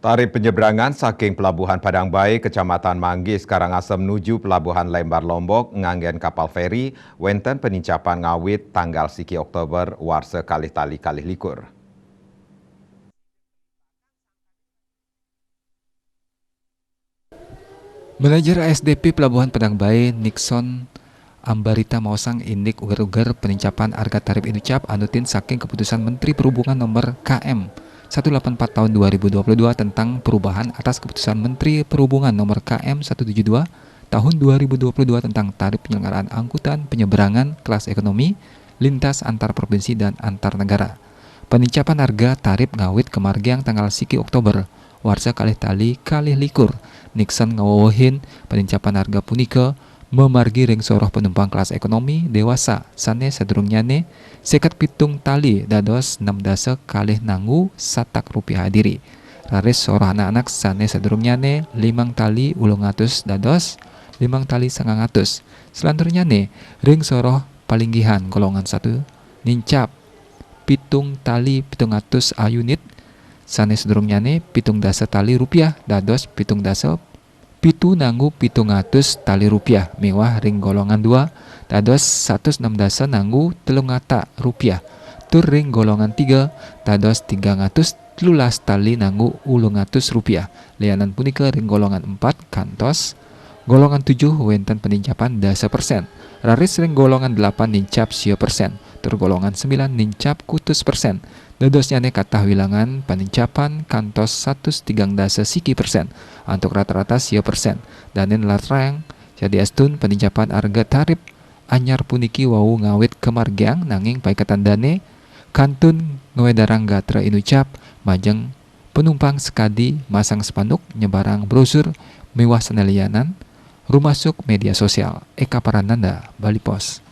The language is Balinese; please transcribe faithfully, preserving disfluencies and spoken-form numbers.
Tarip penyeberangan saking Pelabuhan Padang Bae, Kecamatan Manggis, Karangasem nuju Pelabuhan Lembar Lombok nganggen kapal feri wenten penincapan ngawit tanggal siki Oktober warsa kalih tali kalih likur. Manajer A S D P Pelabuhan Padang Bae, Nixon Ambarita maosang indik uger-uger penincapan arga tarip inucap anutin saking keputusan Menteri Perhubungan nomor K M satu delapan empat tahun dua ribu dua puluh dua tentang perubahan atas keputusan Menteri Perhubungan nomor K M satu tujuh dua tahun dua ribu dua puluh dua tentang tarif penyelenggaraan angkutan penyeberangan kelas ekonomi lintas antar provinsi dan antar negara. Penincapan arga tarif ngawit kemargiang tanggal siki Oktober warsa kalih tali kalih likur. Nixon ngawewehin penincapan arga punika mamargi ring soroh penumpang kelas ekonomi dewasa sane sadurungnyane seket pitung tali dados enam dasa kalih nangu satak rupiah adiri. Raris soroh anak-anak sane sadurungnyane limang tali ulung atus dados limang tali sangang atus. Selanturnyane ring soroh palinggihan golongan satu nincap pitung tali pitung atus a unit, sane sadurungnyane pitung dasa tali rupiah dados pitung dasa pitu nangu pitung atus tali rupiah, miwah ring golongan dua dados satus enam dasa nangu telung atak rupiah, tur ring golongan tiga dados tigang atus telulas tali nangu ulung atus rupiah. Lianan punika ring golongan empat kantos golongan tujuh wenten penincapan dasa persen, raris ring golongan delapan nincap sia persen, tur golongan sembilan nincap kutus persen. Dadosnyane katah wilangan panincapan kantos satus tigang dasa siki persen, antuk rata-rata sia persen. Dane nlatarang yadiastun penincapan arga tarip anyar puniki wau ngawit kemargiang, nanging paiketan dane kantun ngwedarang gatra inucap majeng penumpang sakadi masang spanduk, nyebarang brosur miwah sane lianan rumasuk media sosial. Eka Parananda, Bali Post.